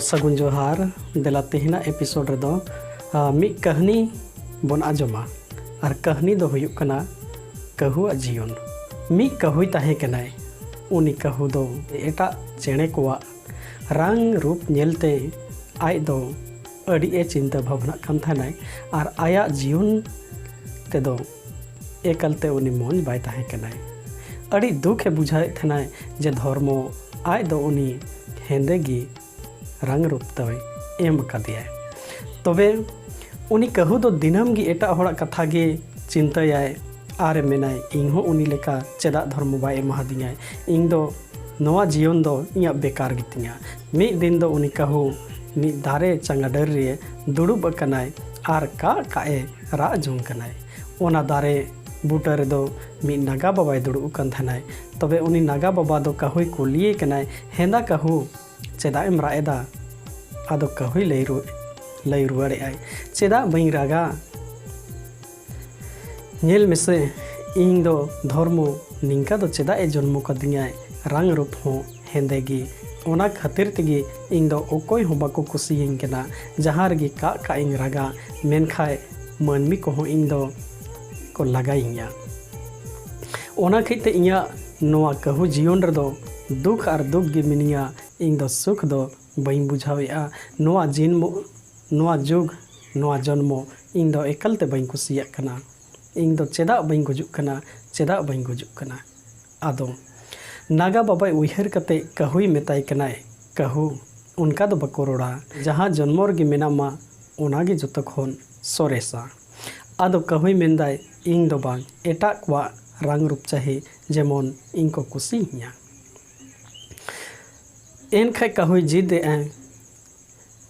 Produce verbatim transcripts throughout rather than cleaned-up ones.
ᱥᱟᱹᱜᱩᱱ ᱡᱚᱦᱟᱨ᱾ ᱫᱮᱞᱟ ᱛᱮᱦᱮᱧᱟᱜ ᱮᱯᱤᱥᱳᱰ ᱨᱮᱫᱚ ᱟ, ᱢᱤᱫ ᱠᱟᱹᱦᱱᱤ ᱵᱚᱱ ᱟᱸᱡᱚᱢᱟ᱾ ᱟᱨ ᱠᱟᱹᱦᱱᱤ ᱫᱚ ᱦᱩᱭᱩᱜ ᱠᱟᱱᱟ ᱠᱟᱹᱦᱩᱣᱟᱜ ᱡᱤᱭᱚᱱ᱾ ᱢᱤᱫ ᱠᱟᱹᱦᱩᱭ ᱛᱟᱦᱮᱸ ᱠᱟᱱᱟᱭ᱾ ᱩᱱᱤ ᱠᱟᱹᱦᱩ ᱫᱚ ᱮᱴᱟᱜ ᱪᱮᱬᱮ ᱠᱚᱣᱟᱜ ᱨᱟᱝ ᱨᱩᱯ ᱧᱮᱞᱛᱮ ᱟᱡ ᱫᱚ ᱟᱹᱰᱤ ᱮ ᱪᱤᱱᱛᱟᱹ ᱵᱷᱟᱵᱽᱱᱟᱜ ᱠᱟᱱ ᱛᱟᱦᱮᱱᱟᱭ᱾ ᱟᱨ ᱟᱭᱟᱜ ᱡᱤᱭᱚᱱ ᱛᱮᱫᱚ ᱮᱠᱟᱞᱛᱮ ᱩᱱᱤ ᱢᱚᱱ ᱵᱟᱭ ᱛᱟᱦᱮᱸ ᱠᱟᱱᱟᱭ᱾ ᱟᱹᱰᱤ ᱫᱩᱠ ᱮ ᱵᱩᱡᱷᱟᱹᱣᱮᱫ ᱛᱟᱦᱮᱱᱟᱭ ᱡᱮ ᱫᱷᱚᱨᱢᱚ ᱟᱡ ᱫᱚ ᱩᱱᱤ ᱦᱮᱸᱫᱮ ᱜᱮ ᱨᱟᱝ ᱨᱩᱯ ᱛᱟᱭ ᱮᱢ ᱟᱠᱟᱫᱮᱭᱟᱭ᱾ ᱛᱚᱵᱮ ᱩᱱᱤ ᱠᱟᱹᱦᱩ ᱫᱚ ᱫᱤᱱᱟᱹᱢ ᱜᱮ ᱮᱴᱟᱜ ᱦᱚᱲᱟᱜ ᱠᱟᱛᱷᱟ ᱜᱮ ᱪᱤᱱᱛᱟᱹᱭᱟᱭ᱾ ᱟᱨ ᱮ ᱢᱮᱱᱟᱭ, "ᱤᱧ ᱦᱚᱸ ᱩᱱᱤ ᱞᱮᱠᱟ ᱪᱮᱫᱟᱜ ᱫᱷᱚᱨᱢᱚ ᱵᱟᱭ ᱮᱢᱟᱦᱟᱫᱤᱧᱟᱭ? ᱤᱧ ᱫᱚ ᱱᱚᱣᱟ ᱡᱤᱭᱚᱱ ᱫᱚ ᱤᱧᱟᱹᱜ ᱵᱮᱠᱟᱨ ᱜᱮᱛᱤᱧᱟ᱾" ᱢᱤᱫ ᱫᱤᱱ ᱫᱚ ᱩᱱᱤ ᱠᱟᱹᱦᱩ ᱢᱤᱫ ᱫᱟᱨᱮ ᱪᱟᱸᱜᱟ ᱰᱟᱹᱨ ᱨᱮ ᱫᱩᱲᱩᱵ ᱟᱠᱟᱱᱟᱭ ᱟᱨ ᱠᱟᱜ ᱠᱟᱜ ᱮ ᱨᱟᱜ ᱡᱚᱝ ᱠᱟᱱᱟᱭ᱾ ᱚᱱᱟ ᱫᱟᱨᱮ ᱵᱩᱴᱟᱹ ᱨᱮᱫᱚ ᱢᱤᱫ ᱱᱟᱜᱟ ᱵᱟᱵᱟᱭ ᱫᱩᱲᱩᱵ ᱟᱠᱟᱱ ᱛᱟᱦᱮᱱᱟᱭ᱾ ᱛᱚᱵᱮ ᱩᱱᱤ ᱱᱟᱜᱟ ᱵᱟᱵᱟ ᱫᱚ ᱠᱟᱹᱦᱩᱭ ᱠᱩᱞᱤᱭᱮ ᱠᱟᱱᱟᱭ, "ᱦᱮᱸᱫᱟ ᱠᱟᱹᱦᱩ, ᱪᱮᱫᱟᱜ ᱮᱢ ᱨᱟᱜ ᱮᱫᱟ?" ᱟᱫᱚ ᱠᱟᱹᱦᱩᱭ ᱞᱟᱹᱭ ᱨᱩ-, ᱞᱟᱹᱭ ᱨᱩᱣᱟᱹᱲᱮᱜᱼᱟᱭ, "ᱪᱮᱫᱟᱜ ᱵᱟᱹᱧ ᱨᱟᱜᱟ? ᱧᱮᱞ ᱢᱮᱥᱮ, ᱤᱧ ᱫᱚ ᱫᱷᱚᱨᱢᱚ ᱱᱤᱝᱠᱟ ᱫᱚ ᱪᱮᱫᱟᱜ ᱮ ᱡᱚᱱᱢᱚ ᱠᱟᱫᱤᱧᱟᱭ? ᱨᱟᱝ ᱨᱩᱯ ᱦᱚᱸ ᱦᱮᱸᱫᱮ ᱜᱮ᱾ ᱚᱱᱟ ᱠᱷᱟᱹᱛᱤᱨ ᱛᱮᱜᱮ ᱤᱧ ᱫᱚ ᱚᱠᱚᱭ ᱦᱚᱸ ᱵᱟᱠᱚ ᱠᱩᱥᱤᱭᱟᱹᱧ ᱠᱟᱱᱟ᱾ ᱡᱟᱦᱟᱸ ᱨᱮᱜᱮ ᱠᱟᱜ ᱠᱟᱜ ᱤᱧ ᱨᱟᱜᱟ, ᱢᱮᱱᱠᱷᱟᱡ ᱢᱟᱹᱱᱢᱤ ᱠᱚᱦᱚᱸ ᱤᱧ ᱫᱚ ᱠᱚ ᱞᱟᱜᱟᱭᱤᱧᱟ᱾ ᱚᱱᱟ ᱠᱷᱟᱹᱛᱤᱨ ᱛᱮ ᱤᱧᱟᱹᱜ ᱱᱚᱣᱟ ᱠᱟᱹᱦᱩ ᱡᱤᱭᱚᱱ ᱨᱮᱫᱚ ᱫᱩᱠ ᱟᱨ ᱫᱩᱠ ᱜᱮ ᱢᱤᱱᱟᱹᱧᱟ᱾ ᱤᱧ ᱫᱚ ᱥᱩᱠ ᱫᱚ ᱵᱟᱹᱧ ᱵᱩᱡᱷᱟᱹᱣᱮᱫᱼᱟ᱾ ᱱᱚᱣᱟ ᱡᱤᱱᱢᱚ, ᱱᱚᱣᱟ ᱡᱩᱜᱽ, ᱱᱚᱣᱟ ᱡᱚᱱᱢᱚ ᱤᱧ ᱫᱚ ᱮᱠᱟᱞ ᱛᱮ ᱵᱟᱹᱧ ᱠᱩᱥᱤᱭᱟᱜ ᱠᱟᱱᱟ᱾ ᱤᱧ ᱫᱚ ᱪᱮᱫᱟᱜ ᱵᱟᱹᱧ ᱜᱩᱡᱩᱜ ᱠᱟᱱᱟ? ᱪᱮᱫᱟᱜ ᱵᱟᱹᱧ ᱜᱩᱡᱩᱜ ᱠᱟᱱᱟ?" ᱟᱫᱚ ᱱᱟᱜᱟ ᱵᱟᱵᱟᱭ ᱩᱭᱦᱟᱹᱨ ᱠᱟᱛᱮ ᱠᱟᱹᱦᱩᱭ ᱢᱮᱛᱟᱭ ᱠᱟᱱᱟᱭ, "ᱠᱟᱹᱦᱩ, ᱚᱱᱠᱟ ᱫᱚ ᱵᱟᱠᱚ ᱨᱚᱲᱟ᱾ ᱡᱟᱦᱟᱸ ᱡᱚᱱᱢᱚ ᱨᱮᱜᱮ ᱢᱮᱱᱟᱜ ᱢᱟ, ᱚᱱᱟ ᱜᱮ ᱡᱚᱛᱚ ᱠᱷᱚᱱ ᱥᱚᱨᱮᱥᱟ᱾ ᱟᱫᱚ ᱠᱟᱹᱦᱩᱭ ᱢᱮᱱᱫᱟᱭ, ᱤᱧ ᱫᱚ ᱵᱟᱝ, ᱮᱴᱟᱜ ᱠᱚᱣᱟᱜ ᱨᱟᱝ ᱨᱩᱯ ᱪᱟᱹᱦᱤ, ᱡᱮᱢᱚᱱ ᱤᱧ ᱠᱚ ᱠᱩᱥᱤᱭᱟᱹᱧᱟ᱾" ᱮᱱᱠᱷᱟᱡ ᱠᱟᱹᱦᱩᱭ ᱡᱤᱫ ᱮᱫᱼᱟᱭ,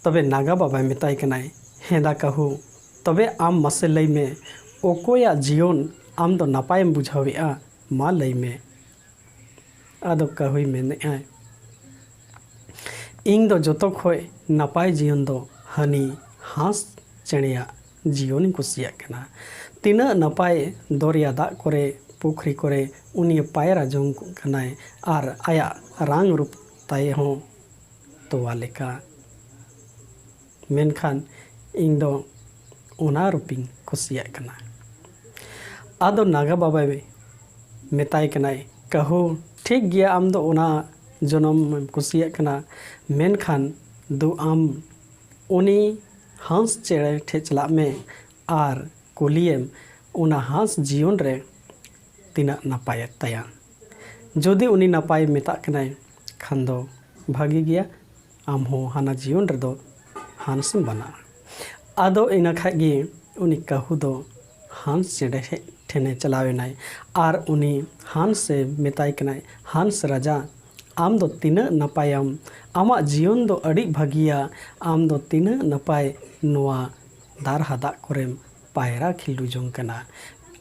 ᱛᱚᱵᱮ ᱱᱟᱜᱟ ᱵᱟᱵᱟᱭ ᱢᱮᱛᱟᱭ ᱠᱟᱱᱟᱭ, ᱦᱮᱸᱫᱟ ᱠᱟᱹᱦᱩ, ᱛᱚᱵᱮ ᱟᱢ ᱢᱟᱥᱮ ᱞᱟᱹᱭ ᱢᱮ, ᱚᱠᱚᱭᱟᱜ ᱡᱤᱭᱚᱱ ᱟᱢ ᱫᱚ ᱱᱟᱯᱟᱭᱮᱢ ᱵᱩᱡᱷᱟᱹᱣᱮᱫᱼᱟ? ᱢᱟ ᱞᱟᱹᱭ ᱢᱮ᱾ ᱟᱫᱚ ᱠᱟᱹᱦᱩᱭ ᱢᱮᱱᱮᱫᱼᱟᱭ, ᱤᱧ ᱫᱚ ᱡᱚᱛᱚ ᱠᱷᱚᱡ ᱱᱟᱯᱟᱭ ᱡᱤᱭᱚᱱ ᱫᱚ ᱦᱟᱹᱱᱤ ᱦᱟᱸᱥ ᱪᱮᱬᱮᱭᱟᱜ ᱡᱤᱭᱚᱱᱤᱧ ᱠᱩᱥᱤᱭᱟᱜ ᱠᱟᱱᱟ᱾ ᱛᱤᱱᱟᱹᱜ ᱱᱟᱯᱟᱭ ᱫᱚᱨᱭᱟ ᱫᱟᱜ ᱠᱚᱨᱮ, ᱯᱩᱠᱷᱨᱤ ᱠᱚᱨᱮ ᱩᱱᱤ ᱯᱟᱭᱨᱟ ᱡᱚᱝ ᱠᱟᱱᱟᱭ ᱟᱨ ᱟᱭᱟᱜ ᱨᱟᱝ ᱨᱩᱯ ᱛᱟᱭ ᱦᱚᱸ ᱛᱚᱣᱟ ᱞᱮᱠᱟ᱾ ᱢᱮᱱᱠᱷᱟᱱ ᱤᱧ ᱫᱚ ᱚᱱᱟ ᱨᱩᱯᱤᱧ ᱠᱩᱥᱤᱭᱟᱜ ᱠᱟᱱᱟ᱾ ᱟᱫᱚ ᱱᱟᱜᱟ ᱵᱟᱵᱟᱭ ᱢᱮᱛᱟᱭ ᱠᱟᱱᱟᱭ, ᱠᱟᱹᱦᱩ, ᱴᱷᱤᱠ ᱜᱮᱭᱟ, ᱟᱢ ᱫᱚ ᱚᱱᱟ ᱡᱚᱱᱚᱢ ᱮᱢ ᱠᱩᱥᱤᱭᱟᱜ ᱠᱟᱱᱟ, ᱢᱮᱱᱠᱷᱟᱱ ᱫᱩ ᱟᱢ ᱩᱱᱤ ᱦᱟᱸᱥ ᱪᱮᱬᱮ ᱴᱷᱮᱡ ᱪᱟᱞᱟᱜ ᱢᱮ ᱟᱨ ᱠᱩᱞᱤᱭᱮᱢ ᱚᱱᱟ ᱦᱟᱸᱥ ᱡᱤᱭᱚᱱ ᱨᱮ ᱛᱤᱱᱟᱹᱜ ᱱᱟᱯᱟᱭᱮᱫ ᱛᱟᱭᱟ᱾ ᱡᱩᱫᱤ ᱩᱱᱤ ᱱᱟᱯᱟᱭ ᱢᱮᱛᱟᱜ ᱠᱟᱱᱟᱭ ᱠᱷᱟᱱ ᱫᱚ ᱵᱷᱟᱹᱜᱤ ᱜᱮᱭᱟ, ᱟᱢ ᱦᱚᱸ ᱦᱟᱱᱟ ᱡᱤᱭᱚᱱ ᱨᱮᱫᱚ ᱦᱟᱸᱥ ᱮᱢ ᱵᱟᱱᱟᱜᱼᱟ᱾ ᱟᱫᱚ ᱤᱱᱟᱹ ᱠᱷᱟᱡ ᱜᱮ ᱩᱱᱤ ᱠᱟᱹᱦᱩ ᱫᱚ ᱦᱟᱸᱥ ᱪᱮᱬᱮ ᱴᱷᱮᱡ ᱴᱷᱮᱱᱮ ᱪᱟᱞᱟᱣ ᱮᱱᱟᱭ ᱟᱨ ᱩᱱᱤ ᱦᱟᱸᱥ ᱮ ᱢᱮᱛᱟᱭ ᱠᱟᱱᱟᱭ, ᱦᱟᱸᱥ ᱨᱟᱡᱟ, ᱟᱢ ᱫᱚ ᱛᱤᱱᱟᱹᱜ ᱱᱟᱯᱟᱭᱟᱢ, ᱟᱢᱟᱜ ᱡᱤᱭᱚᱱ ᱫᱚ ᱟᱹᱰᱤ ᱵᱷᱟᱹᱜᱤᱭᱟ, ᱟᱢ ᱫᱚ ᱛᱤᱱᱟᱹᱜ ᱱᱟᱯᱟᱭ ᱱᱚᱣᱟ ᱫᱟᱨ ᱦᱟᱫᱟᱜ ᱠᱚᱨᱮᱢ ᱯᱟᱭᱨᱟ ᱠᱷᱤᱞᱰᱩ ᱡᱚᱝ ᱠᱟᱱᱟ᱾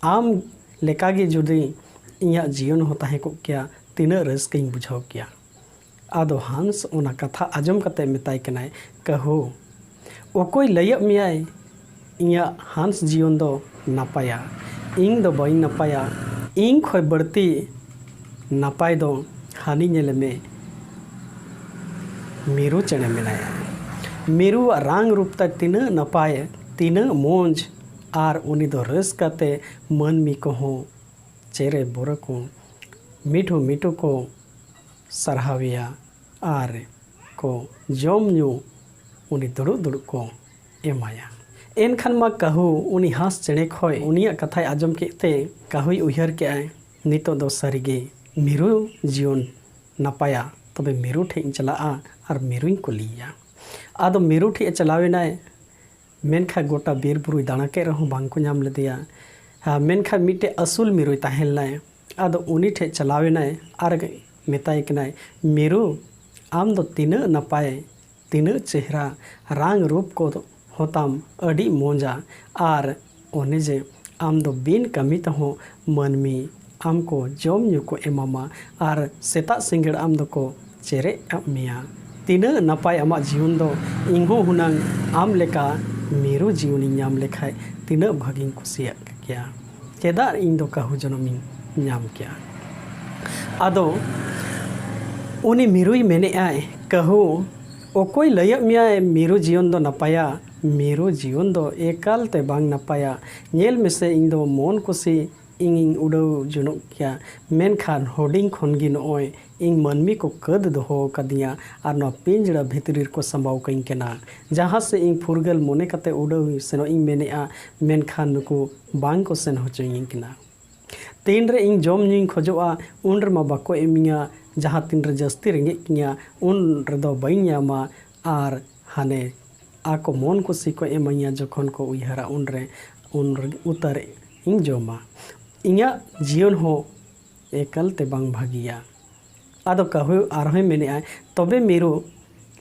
ᱟᱢ ᱞᱮᱠᱟᱜᱮ ᱡᱩᱫᱤ ᱤᱧᱟᱹᱜ ᱡᱤᱭᱚᱱ ᱦᱚᱸ ᱛᱟᱦᱮᱸ ᱠᱚᱜ ᱠᱮᱭᱟ, ᱛᱤᱱᱟᱹᱜ ᱨᱟᱹᱥᱠᱟᱹᱧ ᱵᱩᱡᱷᱟᱹᱣ ᱠᱮᱭᱟ᱾ ᱟᱫᱚ ᱦᱟᱸᱥ ᱚᱱᱟ ᱠᱟᱛᱷᱟ ᱟᱸᱡᱚᱢ ᱠᱟᱛᱮ ᱢᱮᱛᱟᱭ ᱠᱟᱱᱟᱭ, ᱠᱟᱹᱦᱩ, ᱚᱠᱚᱭ ᱞᱟᱹᱭᱟᱫ ᱢᱮᱭᱟᱭ ᱤᱧᱟᱹᱜ ᱦᱟᱸᱥ ᱡᱤᱭᱚᱱ ᱫᱚ ᱱᱟᱯᱟᱭᱟ? ᱤᱧ ᱫᱚ ᱵᱟᱹᱧ ᱱᱟᱯᱟᱭᱟ᱾ ᱤᱧ ᱠᱷᱚᱡ ᱵᱟᱹᱲᱛᱤ ᱱᱟᱯᱟᱭ ᱫᱚ ᱦᱟᱹᱱᱤ ᱧᱮᱞᱮ ᱢᱮ, ᱢᱤᱨᱩ ᱪᱮᱬᱮ ᱢᱮᱱᱟᱭᱟ᱾ ᱢᱤᱨᱩᱣᱟᱜ ᱨᱟᱝ ᱨᱩᱯ ᱛᱟᱭ ᱛᱤᱱᱟᱹᱜ ᱱᱟᱯᱟᱭ, ᱛᱤᱱᱟᱹᱜ ᱢᱚᱡᱽ, ᱟᱨ ᱩᱱᱤ ᱫᱚ ᱨᱟᱹᱥᱠᱟᱹ ᱛᱮ ᱢᱟᱹᱱᱢᱤ ᱠᱚᱦᱚᱸ ᱪᱮᱨᱮ ᱵᱚᱨᱚ ᱠᱚ ᱢᱤᱴᱷᱩ ᱢᱤᱴᱷᱩ ᱠᱚ ᱥᱟᱨᱦᱟᱣᱮᱭᱟ ᱟᱨ ᱠᱚ ᱡᱚᱢ ᱧᱩ ᱩᱱᱤ ᱫᱩᱲᱩᱵ ᱫᱩᱲᱩᱵ ᱠᱚ ᱮᱢᱟᱭᱟ᱾ ᱮᱱᱠᱷᱟᱱ ᱢᱟ ᱠᱟᱹᱦᱩ ᱩᱱᱤ ᱦᱟᱸᱥ ᱪᱮᱬᱮ ᱠᱷᱚᱡ ᱩᱱᱤᱭᱟᱜ ᱠᱟᱛᱷᱟᱭ ᱟᱸᱡᱚᱢ ᱠᱮᱫ ᱛᱮ ᱠᱟᱹᱦᱩᱭ ᱩᱭᱦᱟᱹᱨ ᱠᱮᱜᱼᱟᱭ, ᱱᱤᱛᱚᱜ ᱫᱚ ᱥᱟᱹᱨᱤᱜᱮ ᱢᱤᱨᱩ ᱡᱤᱭᱚᱱ ᱱᱟᱯᱟᱭᱟ, ᱛᱚᱵᱮ ᱢᱤᱨᱩ ᱴᱷᱮᱡ ᱤᱧ ᱪᱟᱞᱟᱜᱼᱟ ᱟᱨ ᱢᱤᱨᱩᱧ ᱠᱩᱞᱤᱭᱮᱭᱟ᱾ ᱟᱫᱚ ᱢᱤᱨᱩ ᱴᱷᱮᱡ ᱮ ᱪᱟᱞᱟᱣ ᱮᱱᱟᱭ, ᱢᱮᱱᱠᱷᱟᱱ ᱜᱚᱴᱟ ᱵᱤᱨ ᱵᱩᱨᱩᱭ ᱫᱟᱬᱟ ᱠᱮᱫ ᱨᱮᱦᱚᱸ ᱵᱟᱝ ᱠᱚ ᱧᱟᱢ ᱞᱮᱫᱮᱭᱟ᱾ ᱦᱮᱸ, ᱢᱮᱱᱠᱷᱟᱱ ᱢᱤᱫᱴᱮᱡ ᱟᱹᱥᱩᱞ ᱢᱤᱨᱩᱭ ᱛᱟᱦᱮᱸ ᱞᱮᱱᱟᱭ᱾ ᱟᱫᱚ ᱩᱱᱤ ᱴᱷᱮᱡ ᱪᱟᱞᱟᱣ ᱮᱱᱟᱭ ᱟᱨ ᱢᱮᱛᱟᱭ ᱠᱟᱱᱟᱭ, ᱢᱤᱨᱩ, ᱟᱢ ᱫᱚ ᱛᱤᱱᱟᱹᱜ ᱱᱟᱯᱟᱭ, ᱛᱤᱱᱟᱹᱜ ᱪᱮᱦᱨᱟ ᱨᱟᱝ ᱨᱩᱯ ᱠᱚ ᱦᱚᱸᱛᱟᱢ ᱟᱹᱰᱤ ᱢᱚᱡᱟ, ᱟᱨ ᱚᱱᱮ ᱡᱮ ᱟᱢ ᱫᱚ ᱵᱤᱱ ᱠᱟᱹᱢᱤ ᱛᱮᱦᱚᱸ ᱢᱟᱹᱱᱢᱤ ᱟᱢ ᱠᱚ ᱡᱚᱢ ᱧᱩ ᱠᱚ ᱮᱢᱟᱢᱟ ᱟᱨ ᱥᱮᱛᱟᱜ ᱥᱤᱸᱜᱟᱹᱲ ᱟᱢ ᱫᱚᱠᱚ ᱪᱮᱨᱮᱡ ᱟᱫ ᱢᱮᱭᱟ᱾ ᱛᱤᱱᱟᱹᱜ ᱱᱟᱯᱟᱭ ᱟᱢᱟᱜ ᱡᱤᱭᱚᱱ ᱫᱚ, ᱤᱧᱦᱚᱸ ᱦᱩᱱᱟᱹᱝ ᱟᱢ ᱞᱮᱠᱟ ᱢᱤᱨᱩ ᱡᱤᱭᱚᱱᱤᱧ ᱧᱟᱢ ᱞᱮᱠᱷᱟᱡ ᱛᱤᱱᱟᱹᱜ ᱵᱷᱟᱹᱜᱤᱧ ᱠᱩᱥᱤᱭᱟᱜ ᱠᱮᱭᱟ᱾ ᱪᱮᱫᱟᱜ ᱤᱧ ᱫᱚ ᱠᱟᱹᱦᱩ ᱡᱚᱱᱚᱢᱤᱧ ᱧᱟᱢ ᱠᱮᱭᱟ? ᱟᱫᱚ ᱩᱱᱤ ᱢᱤᱨᱩᱭ ᱢᱮᱱᱮᱫᱼᱟᱭ, ᱠᱟᱹᱦᱩ, ᱚᱠᱚᱭ ᱞᱟᱹᱭᱟᱫ ᱢᱮᱭᱟᱭ ᱢᱤᱨᱩ ᱡᱤᱭᱚᱱ ᱫᱚ ᱱᱟᱯᱟᱭᱟ? ᱢᱤᱨᱩ ᱡᱤᱭᱚᱱ ᱫᱚ ᱮᱠᱟᱞ ᱛᱮ ᱵᱟᱝ ᱱᱟᱯᱟᱭᱟ᱾ ᱧᱮᱞ ᱢᱮᱥᱮ, ᱤᱧ ᱫᱚ ᱢᱚᱱ ᱠᱩᱥᱤ ᱤᱧᱤᱧ ᱩᱰᱟᱹᱣ ᱡᱚᱱᱚᱜ ᱠᱮᱭᱟ, ᱢᱮᱱᱠᱷᱟᱱ ᱦᱩᱰᱤᱧ ᱠᱷᱚᱱ ᱜᱮ ᱱᱚᱜᱼᱚᱭ ᱤᱧ ᱢᱟᱹᱱᱢᱤ ᱠᱚ ᱠᱟᱹᱫ ᱫᱚᱦᱚ ᱟᱠᱟᱫᱤᱧᱟ ᱟᱨ ᱱᱚᱣᱟ ᱯᱤᱸᱡᱽᱲᱟ ᱵᱷᱤᱛᱨᱤ ᱨᱮᱠᱚ ᱥᱟᱢᱵᱟᱣ ᱠᱟᱹᱧ ᱠᱟᱱᱟ᱾ ᱡᱟᱦᱟᱸ ᱥᱮᱫ ᱤᱧ ᱯᱷᱩᱨᱜᱟᱹᱞ ᱢᱚᱱᱮ ᱠᱟᱛᱮ ᱩᱰᱟᱹᱣ ᱥᱮᱱᱚᱜ ᱤᱧ ᱢᱮᱱᱮᱫᱼᱟ, ᱢᱮᱱᱠᱷᱟᱱ ᱱᱩᱠᱩ ᱵᱟᱝ ᱠᱚ ᱥᱮᱱ ᱦᱚᱪᱚᱧ ᱠᱟᱱᱟ᱾ ᱛᱤᱱᱨᱮ ᱤᱧ ᱡᱚᱢ ᱧᱩᱧ ᱠᱷᱚᱡᱚᱜᱼᱟ, ᱩᱱ ᱨᱮᱢᱟ ᱵᱟᱠᱚ ᱮᱢᱤᱧᱟ᱾ ᱡᱟᱦᱟᱸ ᱛᱤᱱᱨᱮ ᱡᱟᱹᱥᱛᱤ ᱨᱮᱸᱜᱮᱡ ᱠᱤᱧᱟ, ᱩᱱ ᱨᱮᱫᱚ ᱵᱟᱹᱧ ᱧᱟᱢᱟ᱾ ᱟᱨ ᱦᱟᱱᱮ ᱟᱠᱚ ᱢᱚᱱ ᱠᱩᱥᱤ ᱠᱚ ᱮᱢᱟᱹᱧᱟ, ᱡᱚᱠᱷᱚᱱ ᱠᱚ ᱩᱭᱦᱟᱹᱨᱟ, ᱩᱱᱨᱮ ᱩᱱ ᱩᱛᱟᱹᱨ ᱤᱧ ᱡᱚᱢᱟ᱾ ᱤᱧᱟᱹᱜ ᱡᱤᱭᱚᱱ ᱦᱚᱸ ᱮᱠᱟᱞ ᱛᱮ ᱵᱟᱝ ᱵᱷᱟᱹᱜᱤᱭᱟ᱾ ᱟᱫᱚ ᱠᱟᱹᱦᱩ ᱟᱨᱦᱚᱸᱭ ᱢᱮᱱᱮᱫᱼᱟ, "ᱛᱚᱵᱮ ᱢᱤᱨᱩ,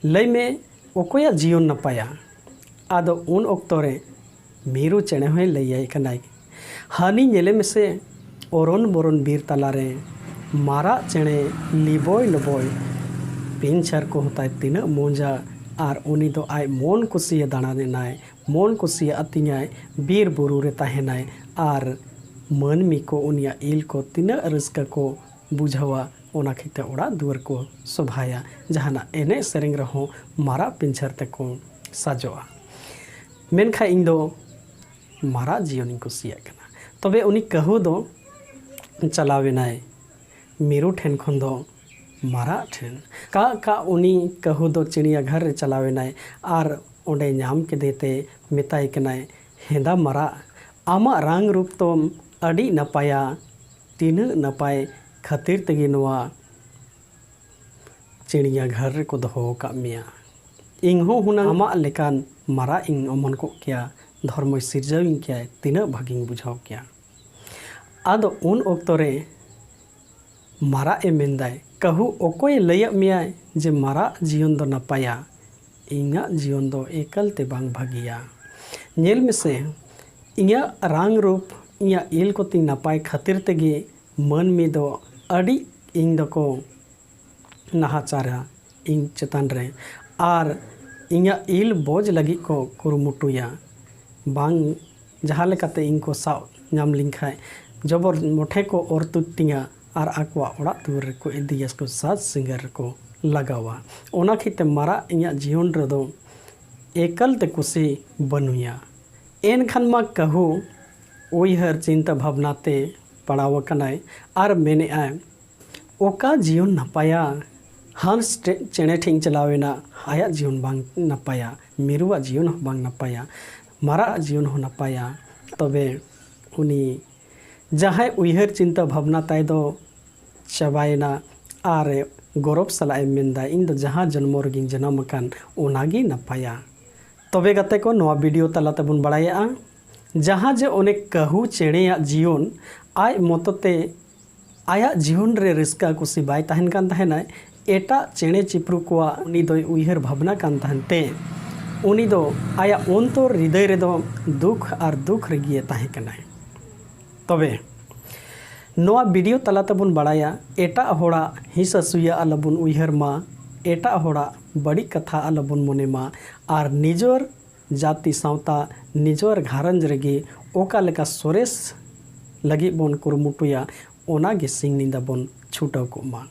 ᱞᱟᱹᱭ ᱢᱮ, ᱚᱠᱚᱭᱟᱜ ᱡᱤᱭᱚᱱ ᱱᱟᱯᱟᱭᱟ?" ᱟᱫᱚ ᱩᱱ ᱚᱠᱛᱚ ᱨᱮ ᱢᱤᱨᱩ ᱪᱮᱬᱮ ᱦᱚᱸᱭ ᱞᱟᱹᱭᱟᱭ ᱠᱟᱱᱟᱭ, "ᱦᱟᱹᱱᱤ ᱧᱮᱞᱮ ᱢᱮᱥᱮ, ᱚᱨᱚᱱ ᱵᱚᱨᱚᱱ ᱵᱤᱨ ᱛᱟᱞᱟᱨᱮ ᱢᱟᱨᱟᱜ ᱪᱮᱬᱮ ᱞᱤᱵᱚᱭ ᱞᱚᱵᱚᱭ, ᱯᱤᱧᱪᱟᱹᱨ ᱠᱚᱦᱚᱸ ᱛᱟᱭ ᱛᱤᱱᱟᱹᱜ ᱢᱚᱡᱟ, ᱟᱨ ᱩᱱᱤ ᱫᱚ ᱟᱡ ᱢᱚᱱ ᱠᱩᱥᱤᱭᱮ ᱫᱟᱬᱟᱱ ᱮᱱᱟᱭ, ᱢᱚᱱ ᱠᱩᱥᱤᱭᱮ ᱟᱹᱛᱤᱧᱟᱭ, ᱵᱤᱨ ᱵᱩᱨᱩ ᱨᱮ ᱛᱟᱦᱮᱱᱟᱭ, ᱟᱨ ᱢᱟᱹᱱᱢᱤ ᱠᱚ ᱩᱱᱤᱭᱟᱜ ᱤᱞ ᱠᱚ ᱛᱤᱱᱟᱹᱜ ᱨᱟᱹᱥᱠᱟᱹ ᱠᱚ ᱵᱩᱡᱷᱟᱹᱣᱟ, ᱚᱱᱟ ᱠᱷᱟᱹᱛᱤᱨ ᱚᱲᱟᱜ ᱫᱩᱣᱟᱹᱨ ᱠᱚ ᱥᱚᱵᱷᱟᱭᱟ, ᱡᱟᱦᱟᱱᱟᱜ ᱮᱱᱮᱡ ᱥᱮᱨᱮᱧ ᱨᱮᱦᱚᱸ ᱢᱟᱨᱟᱜ ᱯᱤᱧᱪᱟᱹᱨ ᱛᱮᱠᱚ ᱥᱟᱡᱚᱜᱼᱟ᱾ ᱢᱮᱱᱠᱷᱟᱱ ᱤᱧ ᱫᱚ ᱢᱟᱨᱟᱜ ᱡᱤᱭᱚᱱᱤᱧ ᱠᱩᱥᱤᱭᱟᱜ ᱠᱟᱱᱟ᱾" ᱛᱚᱵᱮ ᱩᱱᱤ ᱠᱟᱹᱦᱩ ᱫᱚ ᱪᱟᱞᱟᱣ ᱮᱱᱟᱭ ᱢᱤᱨᱩ ᱴᱷᱮᱱ ᱠᱷᱚᱱ ᱫᱚ ᱢᱟᱨᱟᱜ ᱴᱷᱮᱱ᱾ ᱠᱟᱜ ᱠᱟᱜ ᱩᱱᱤ ᱠᱟᱹᱦᱩ ᱫᱚ ᱪᱤᱲᱤᱭᱟᱜᱷᱚᱨ ᱨᱮ ᱪᱟᱞᱟᱣ ᱮᱱᱟᱭ ᱟᱨ ᱚᱸᱰᱮ ᱧᱟᱢ ᱠᱮᱫᱮ ᱛᱮ ᱢᱮᱛᱟᱭ ᱠᱟᱱᱟᱭ, "ᱦᱮᱸᱫᱟ ᱢᱟᱨᱟᱜ, ᱟᱢᱟᱜ ᱨᱟᱝ ᱨᱩᱯ ᱛᱚᱢ ᱟᱹᱰᱤ ᱱᱟᱯᱟᱭᱟ, ᱛᱤᱱᱟᱹᱜ ᱱᱟᱯᱟᱭ ᱠᱷᱟᱹᱛᱤᱨ ᱛᱮᱜᱮ ᱱᱚᱣᱟ ᱪᱤᱲᱤᱭᱟᱜᱷᱚᱨ ᱨᱮᱠᱚ ᱫᱚᱦᱚ ᱟᱠᱟᱫ ᱢᱮᱭᱟ᱾ ᱤᱧ ᱦᱚᱸ ᱦᱩᱱᱟᱹᱝ ᱟᱢᱟᱜ ᱞᱮᱠᱟᱱ ᱢᱟᱨᱟᱜ ᱤᱧ ᱚᱢᱚᱱ ᱠᱚᱜ ᱠᱮᱭᱟ, ᱫᱷᱚᱨᱢᱚᱭ ᱥᱤᱨᱡᱟᱹᱣᱤᱧ ᱠᱮᱭᱟᱭ, ᱛᱤᱱᱟᱹᱜ ᱵᱷᱟᱹᱜᱤᱧ ᱵᱩᱡᱷᱟᱹᱣ ᱠᱮᱭᱟ᱾" ᱟᱫᱚ ᱩᱱ ᱚᱠᱛᱚ ᱨᱮ ᱢᱟᱨᱟᱜ ᱮ ᱢᱮᱱᱫᱟᱭ, "ᱠᱟᱹᱦᱩ, ᱚᱠᱚᱭᱮ ᱞᱟᱹᱭᱟᱫ ᱢᱮᱭᱟᱭ ᱡᱮ ᱢᱟᱨᱟᱜ ᱡᱤᱭᱚᱱ ᱫᱚ ᱱᱟᱯᱟᱭᱟ? ᱤᱧᱟᱹᱜ ᱡᱤᱭᱚᱱ ᱫᱚ ᱮᱠᱟᱞ ᱛᱮ ᱵᱟᱝ ᱵᱷᱟᱹᱜᱤᱭᱟ᱾ ᱧᱮᱞ ᱢᱮᱥᱮ, ᱤᱧᱟᱹᱜ ᱨᱟᱝ ᱨᱩᱯ, ᱤᱧᱟᱹᱜ ᱤᱞ ᱠᱚᱛᱤᱧ ᱱᱟᱯᱟᱭ ᱠᱷᱟᱹᱛᱤᱨ ᱛᱮᱜᱮ ᱢᱟᱹᱱᱢᱤ ᱫᱚ ᱟᱹᱰᱤ ᱤᱧ ᱫᱚᱠᱚ ᱱᱟᱦᱟᱪᱟᱨᱟ ᱤᱧ ᱪᱮᱛᱟᱱ ᱨᱮ, ᱟᱨ ᱤᱧᱟᱹᱜ ᱤᱞ ᱵᱚᱡ ᱞᱟᱹᱜᱤᱫ ᱠᱚ ᱠᱩᱨᱩᱢᱩᱴᱩᱭᱟ᱾ ᱵᱟᱝ, ᱡᱟᱦᱟᱸ ᱞᱮᱠᱟᱛᱮ ᱤᱧ ᱠᱚ ᱥᱟᱵ ᱧᱟᱢ ᱞᱤᱧ ᱠᱷᱟᱡ, ᱡᱚᱵᱚᱨ ᱢᱚᱴᱷᱮ ᱠᱚ ᱚᱨ ᱛᱩᱫ ᱛᱤᱧᱟ ᱟᱨ ᱟᱠᱚᱣᱟᱜ ᱚᱲᱟᱜ ᱫᱩᱣᱟᱹᱨ ᱨᱮᱠᱚ ᱤᱫᱤᱭᱟ, ᱠᱚ ᱥᱟᱡᱽ ᱥᱤᱸᱜᱟᱹᱨ ᱨᱮᱠᱚ ᱞᱟᱜᱟᱣᱟ᱾ ᱚᱱᱟ ᱠᱷᱟᱹᱛᱤᱨ ᱛᱮ ᱢᱟᱨᱟᱜ ᱤᱧᱟᱹᱜ ᱡᱤᱭᱚᱱ ᱨᱮᱫᱚ ᱮᱠᱟᱞ ᱛᱮ ᱠᱩᱥᱤ ᱵᱟᱹᱱᱩᱭᱟ᱾ ᱮᱱᱠᱷᱟᱱ ᱢᱟ ᱠᱟᱹᱦᱩ ᱩᱭᱦᱟᱹᱨ ᱪᱤᱱᱛᱟᱹ ᱵᱷᱟᱵᱽᱱᱟ ᱛᱮ ᱯᱟᱲᱟᱣ ᱟᱠᱟᱱᱟᱭ ᱟᱨ ᱢᱮᱱᱮᱫᱼᱟᱭ, ᱚᱠᱟ ᱡᱤᱭᱚᱱ ᱱᱟᱯᱟᱭᱟ? ᱦᱟᱸᱥ ᱴᱮ-, ᱪᱮᱬᱮ ᱴᱷᱮᱱ ᱪᱟᱞᱟᱣ ᱮᱱᱟ, ᱟᱭᱟᱜ ᱡᱤᱭᱚᱱ ᱵᱟᱝ ᱱᱟᱯᱟᱭᱟ, ᱢᱤᱨᱩᱣᱟᱜ ᱡᱤᱭᱚᱱ ᱦᱚᱸ ᱵᱟᱝ ᱱᱟᱯᱟᱭᱟ, ᱢᱟᱨᱟᱜ ᱡᱤᱭᱚᱱ ᱦᱚᱸ ᱱᱟᱯᱟᱭᱟ᱾ ᱛᱚᱵᱮ ᱩᱱᱤ ᱡᱟᱦᱟᱸᱭ ᱩᱭᱦᱟᱹᱨ ᱪᱤᱱᱛᱟᱹ ᱵᱷᱟᱵᱽᱱᱟ ᱛᱟᱭ ᱫᱚ ᱪᱟᱵᱟᱭᱮᱱᱟ ᱟᱨ ᱜᱚᱨᱚᱵᱽ ᱥᱟᱞᱟᱜ ᱮ ᱢᱮᱱᱫᱟ, "ᱤᱧ ᱫᱚ ᱡᱟᱦᱟᱸ ᱡᱚᱱᱢᱚ ᱨᱮᱜᱤᱧ ᱡᱟᱱᱟᱢ ᱟᱠᱟᱱ, ᱚᱱᱟᱜᱮ ᱱᱟᱯᱟᱭᱟ᱾" ᱛᱚᱵᱮ ᱜᱟᱛᱮ ᱠᱚ, ᱱᱚᱣᱟ ᱵᱷᱤᱰᱤᱭᱳ ᱛᱟᱞᱟ ᱛᱮᱵᱚᱱ ᱵᱟᱲᱟᱭᱮᱜᱼᱟ, ᱡᱟᱦᱟᱸ ᱡᱮ ᱚᱱᱮ ᱠᱟᱹᱦᱩ ᱪᱮᱬᱮᱭᱟᱜ ᱡᱤᱭᱚᱱ ᱟᱡ ᱢᱚᱛᱚ ᱛᱮ ᱟᱭᱟᱜ ᱡᱤᱭᱚᱱ ᱨᱮ ᱨᱟᱹᱥᱠᱟᱹ ᱠᱩᱥᱤ ᱵᱟᱭ ᱛᱟᱦᱮᱱ ᱠᱟᱱ ᱛᱟᱦᱮᱱᱟᱭ, ᱮᱴᱟᱜ ᱪᱮᱬᱮ ᱪᱤᱯᱨᱩ ᱠᱚᱣᱟᱜ ᱩᱱᱤ ᱫᱚᱭ ᱩᱭᱦᱟᱹᱨ ᱵᱷᱟᱵᱽᱱᱟ ᱠᱟᱱ ᱛᱟᱦᱮᱱ ᱛᱮ ᱩᱱᱤ ᱫᱚ ᱟᱭᱟᱜ ᱚᱱᱛᱚᱨ ᱦᱨᱤᱫᱟᱹᱭ ᱨᱮᱫᱚ ᱫᱩᱠ ᱟᱨ ᱫᱩᱠ ᱨᱮᱜᱮ ᱛᱟᱦᱮᱸ ᱠᱟᱱᱟᱭ᱾ ᱛᱚᱵᱮ ᱱᱚᱣᱟ ᱵᱷᱤᱰᱤᱭᱳ ᱛᱟᱞᱟ ᱛᱮᱵᱚᱱ ᱵᱟᱲᱟᱭᱟ, ᱮᱴᱟᱜ ᱦᱚᱲᱟᱜ ᱦᱤᱥᱟᱹ ᱥᱩᱭᱟᱹ ᱟᱞᱚᱵᱚᱱ ᱩᱭᱦᱟᱹᱨ ᱢᱟ, ᱮᱴᱟᱜ ᱦᱚᱲᱟᱜ ᱵᱟᱹᱲᱤᱡ ᱠᱟᱛᱷᱟ ᱟᱞᱚᱵᱚᱱ ᱢᱚᱱᱮ ᱢᱟ, ᱟᱨ ᱱᱤᱡᱚᱨ ᱡᱟᱹᱛᱤ ᱥᱟᱶᱛᱟ, ᱱᱤᱡᱚᱨ ᱜᱷᱟᱨᱚᱸᱡᱽ ᱨᱮᱜᱮ ᱚᱠᱟ ᱞᱮᱠᱟ ᱥᱚᱨᱮᱥ ᱞᱟᱹᱜᱤᱫ ᱵᱚᱱ ᱠᱩᱨᱩᱢᱩᱴᱩᱭᱟ, ᱚᱱᱟ ᱜᱮ ᱥᱤᱧ ᱧᱤᱫᱟᱹ ᱵᱚᱱ ᱪᱷᱩᱴᱟᱹᱣ ᱠᱚᱜ ᱢᱟ᱾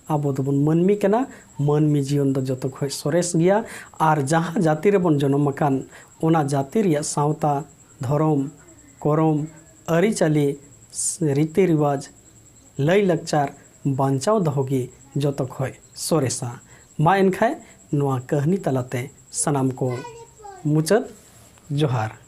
ᱟᱵᱚ ᱫᱚᱵᱚᱱ ᱢᱟᱹᱱᱢᱤ ᱠᱟᱱᱟ, ᱢᱟᱹᱱᱢᱤ ᱡᱤᱭᱚᱱ ᱫᱚ ᱡᱚᱛᱚ ᱠᱷᱚᱱ ᱥᱚᱨᱮᱥ ᱜᱮᱭᱟ᱾ ᱟᱨ ᱡᱟᱦᱟᱸ ᱡᱟᱹᱛᱤ ᱨᱮᱵᱚᱱ ᱡᱚᱱᱚᱢ ᱟᱠᱟᱱ, ᱚᱱᱟ ᱡᱟᱹᱛᱤ ᱨᱮᱭᱟᱜ ᱥᱟᱶᱛᱟ, ᱫᱷᱚᱨᱚᱢ, ᱠᱚᱨᱚᱢ, ᱟᱹᱨᱤᱪᱟᱹᱞᱤ, ᱨᱤᱛᱤ ᱨᱮᱣᱟᱡᱽ, ᱞᱟᱹᱭᱼᱞᱟᱠᱪᱟᱨ ᱵᱟᱧᱪᱟᱣ ᱫᱚᱦᱚ ᱜᱮ ᱡᱚᱛᱚ ᱠᱷᱚᱱ ᱥᱚᱨᱮᱥᱟ᱾ ᱢᱟ ᱮᱱᱠᱷᱟᱱ ᱱᱚᱣᱟ ᱠᱟᱹᱦᱱᱤ ᱛᱟᱞᱟᱛᱮ ᱥᱟᱱᱟᱢ ᱠᱚ ᱢᱩᱪᱟᱹᱫ᱾ ᱡᱚᱦᱟᱨ᱾